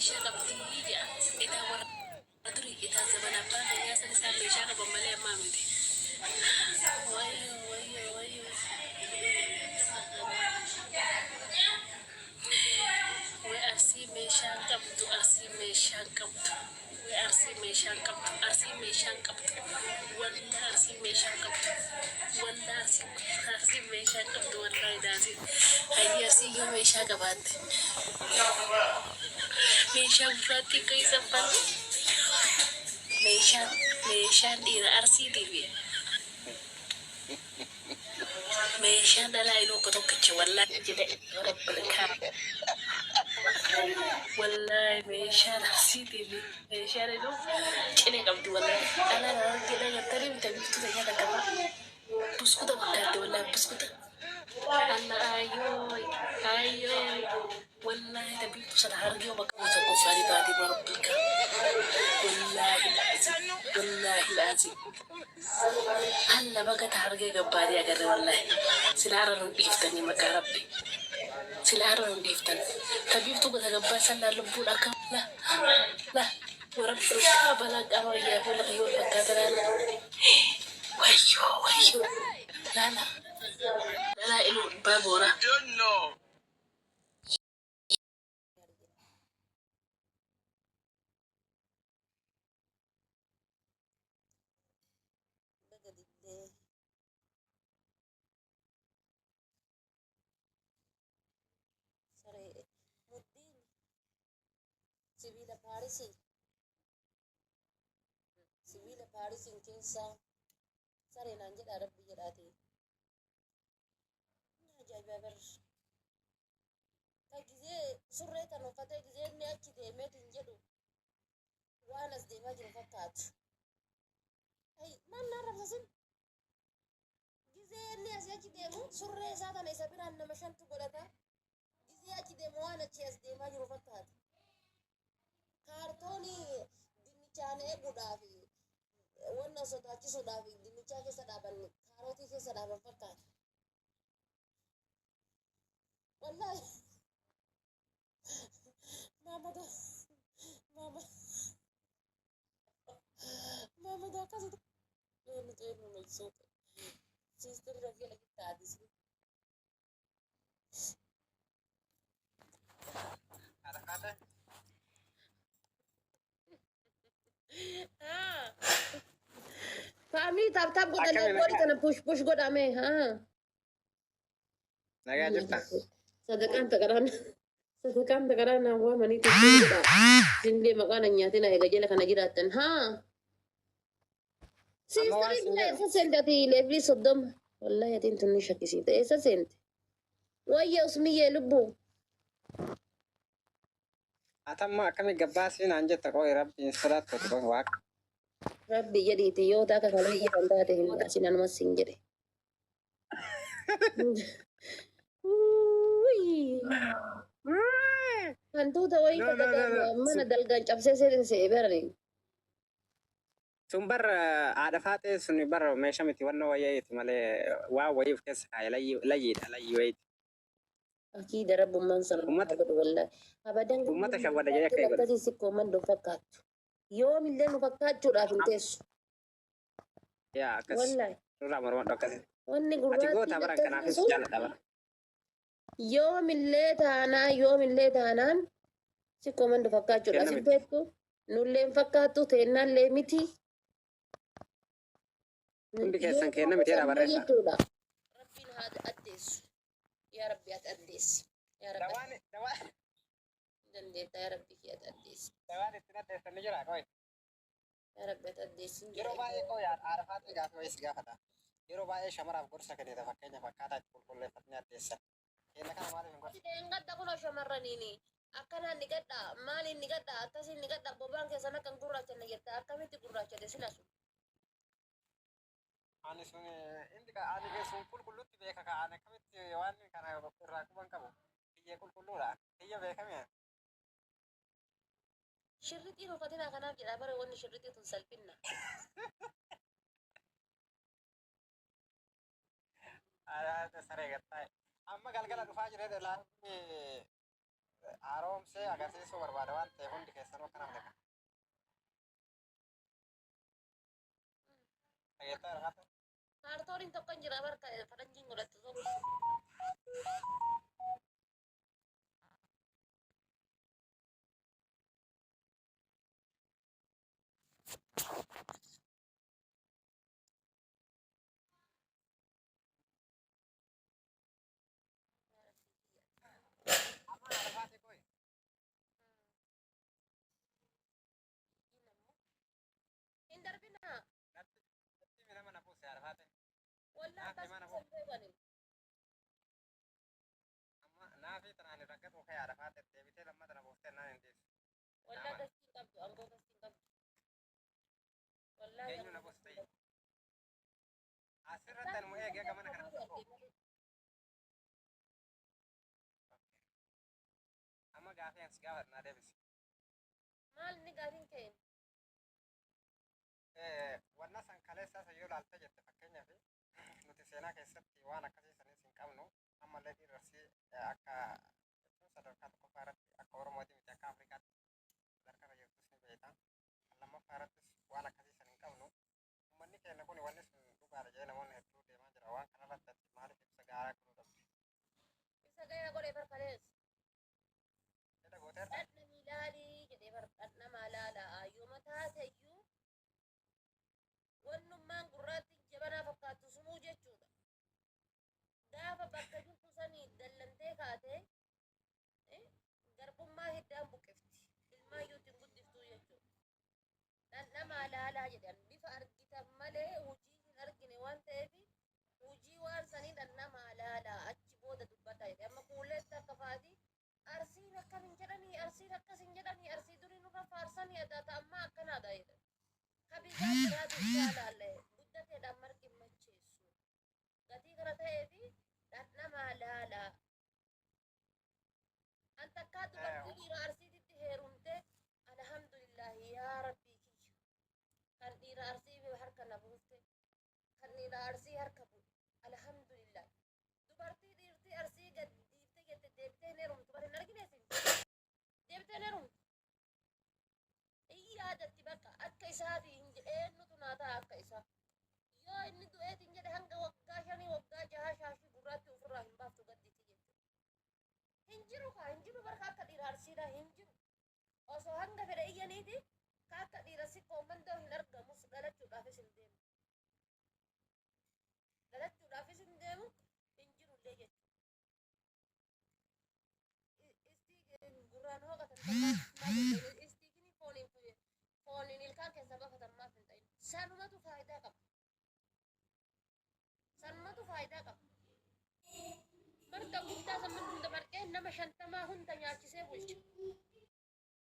Meeshaa qabdii jedha. Edaa warra durii edaa zamana abbaa keenyaa san isaan meeshaa qaban malee ammaa miti. Wayyoo wayyoo wayyoo. Way Arsii meeshaan qabdu Arsii meeshaan qabdu. Way Arsii meeshaan qabdu Arsii meeshaan qabdu. Wallah Arsii meeshaan qabdu. Wallah Arsii Arsii meeshaan qabdu wallahi daasii. Hayyi Arsii yoo meeshaa qabaatte. Meeshaa gurraattii akka isa bantu. Meeshaan meeshaan dhiira Arsiitii fi meeshaan dhalaa inuu akka tokkicha wallaahi jedhe rabbil kaaba. Wallaahi meeshaan Arsiitii fi meeshaan inuu cine qabdi wallaahi. Dhalaan harargee dhagartanii miti biftuu ta'ee takka fa'a. Buskuta fakkaatti wallaahi buskuta. Alla ayyooy ayyooy wallaahi ta biiftuu sana harargee bakka buutu tokkoffaa ni baatee rabbil kaaba. Wallaahi laazim wallaahi laazim. Alla baga ta harargee gabbaatee agarre wallaahi. Sila har'a nu dhiiftanii maqaa rabbi. Sila har'a nu dhiiftan. Ta biiftuu gosa gabbaa sannaa lubbuun akka la la warabbil kaaba laa qaama wayyaa fuula kiyya wal fakkaata laala. Wayyoo wayyoo laala dhalaa iluu dhibbaa booraa. Baga diddee. Saree mudhiin sibiila Paarisii sibiila Paarisiin keessaa saree naan jedhaa rabbi jedhaati. Inni ajaa'ibaa bar. Ka gizee surree tan uffatee gizee inni achi deemeetiin jedhu waan as deemaa jiru fakkaatu. Ay maal naan rabsasin? Gizee inni asii achi deemu surree isaa tana isa biraan nama shantu godhata. Gizee achi deemu waan achii as deemaa jiru fakkaata. Kaartoonii dinnichaan eeguudhaaf wanna sodaachisuudhaaf dinnichaa keessa dhaaban kaarotii keessa dhaaban fakkaata. Wallaahi Maamada maama maamada akkasitti eenyutu eenyu lolsuuta. Siistirri rakkina kittaatisi. Haadha Faamii taap taap godhamee Akkami goolii nagaa? kana push push godhamee haa. Nagaa jirta? Sadaqaan taqaraan sadaqaan taqaraan naan waamanii tuffii godha. Isinillee maqaa na nyaatina eega jala kana jiraattan haa. Amma waan Siistarii sin bila jedhu. eessa seente ati leeflii 30. Wallaahi atiin tun ni shakkisiifte eessa seente? Wayya usmiyyee lubbuu. Atamma akkami gabbaasii naan jetta qoy rabbiin sodaattu ati qoy waaqa. Rabbi jedhiiti yoo taaka kana kan taate hin baasin anumas sin jedhe. Uuyy. Hantuuta wayii No, no, no, no. mana dalgaan cabsee seen se'e barani. Sun bar haadha faaxee sun bar meesha miti wannoo wayya'iiti malee waan wayii of keessa kaaye layyiidha layyii wayiiti. Akiida rabbummaan sana Ummata godhu wallahi. Abadan ummata shawwada jedhee akka godha. akkasii sikkoo mandoo fakkaattu. Yoomillee nu fakkaachuudhaaf hin teessu. Yaa akkas Wallahi. nurraa mormadhu akkasi. Wanni Ati gurraattiin goota baran akkasii kanaafis sun jaalladha bara. yoomillee taanaan yoomillee taanaan sikkoo mandoo fakkaachuudhaaf Kenna hin miti. teessu. Nullee hin fakkaattu teennaallee miti. Hundi keessan kenna miti jedha barreessa. Jechuudha. Rabbiin haa addeessu. Yaa Rabbi ati addeessi. Yaa Rabbi Dawaan dawaan ati dandeetta yaa Rabbi kee ati addeessi. dawaan ittiin addeessan ni jira qoy. Yaa Rabbi ati addeessi. Yeroo baay'ee qoy haadha faaxee gaafii wayii si gaafata. Yeroo baay'ee shamaraaf gorsa kennita fakkeenyaaf akkaataa itti qulqulleeffatanii addeessan. Kenna kana maaliif hin gorsa? Dheengadda kunoo shamarraniini akkanaan ni gadha maaliin ni gadha akkasiin ni gadha bobaan keessan akka hin gurraachanne jetta akkamitti gurraachate sila sun. Ani sun inni ani sun qulqullutti beeka ka ani akkamitti waan kana irraa quban qabu. Kiyyee qulqulluudha. Kiyya beekame. Shirrixiin uffatinaa kanaaf jedha bara wanni shirrixii tun salphinna. Saree gattaa'e. Amma galgala dhufaa jira laalli Haaromsee agarsiisuu barbaada waan ta'eef hundi keessanuu akka namni kan. Dhageettaa Arafaate? Kaartooniin tokko hin jira barka faranjiin godhattu tokko. Amma Arafaate qoy. Hin darbinaa. Natti natti nama na buuse Arafaate. Wallaa Naaf hima na buuse. akkasuma beekani. Amma naafi tanaan hin rakkatu kee Arafaate deebitee lammata na buuftee naan hin deebisu. Wallaa Nama. gastii hin qabdu aangoo gastii hin qabdu. Wallaa Eenyu na aangoo buuse gastii hin ta'e? qabdu. Asirratti anuma eegee gamana kana tokko. Amma gaafii ani si gaafadhu naa deebisi. Maal inni gaafiin kee? Wanna san kaleessa isa yoo ilaalte jette, fakkeenyaaf nuti seenaa keessatti waan akkasii sanis hin qabnu. Ammallee dhiirri akka jechuun sadarkaa tokkoffaa irratti akka Oromooti miti, akka Afrikaatti sadarkaa irra jirtus ni beekta. Kan lammaffaa irrattis waan akkasii san hin qabnu. Uummanni keenya kun wanni sun dhugaadha jedhee namoonni hedduu deemaa jira. Waan kanarratti ati maaliif ibsa gaaraa godhuu qabdi? Ibsa gayaa godhee bar kaleessa. Jedha gooteerta? Dhandhami laalii jedhee bar, dhandhamaa laalaa yooma taate iyyuu wannummaan gurraatti jabanaa fakkaattu sunuu jechuudha. Gaafa bakka jirtu sanii dallantee kaatee garbummaa hiddaan buqqifti. Ilmaayyuu ittiin guddiftuu jechuudha. Dhandhamaa laalaa jedhan, bifa argitan malee hojii hin argine waan ta'eef hojii waan sanii dhandhamaa laalaa, achi booda dubbata jedhe. Amma kuulleetti akka faati Arsiin akkam hin jedhanii, Arsiin akkas hin jedhanii, Arsii durii nurra faarsanii adaata ammaa akkanaadha jedhan. Kabijaa biraatu jaalaalle guddateedhaan marqi hin macheessu. Gatii kana ta'eefi dhandhamaa laalaa. An takkaa dubartii dhiira Arsiititti heerumte, alhamdulillahi yaa rabbii kiyya. Kan dhiira Arsii harka na buufte, kan dhiira Arsii harka bu'e, alhamdulillah. Dubartii dhiirtii Arsii gad dhiiftee jette deebitee hin heerumtu bara hin argine isin. Deebitee hin heerumtu. Hin yaadatti bakka akka isaafi hin jedhe, eenyutu naa ta'a akka isaa. Yoo inni du'eetiin jedhe hanga waggaa 5, waggaa 6 shaashii gurraatti ofirraa hin baaftu gadditi jechuudha. Hin jiru kaa, hin jiru barka akka dhiira Arsiidhaa hin jiru. Osoo hanga fedhe iyyaniiti ka akka dhiira sikkoo mandoo hin argamus, dhalachuudhaafis hin deemu. Dhalachuudhaafis hin deemu, hin jirullee jechuudha. Istii gurraan hooqatan maaf hin ta'in? Istiikini fooniin ilkaan keessaa baafatan maaf hin ta'in? Sanumatu faayidaa qaba. Sanumatu faayidaa qaba. Marqa guddaa samman hunda marqee nama 50 hunda nyaachisee bulcha.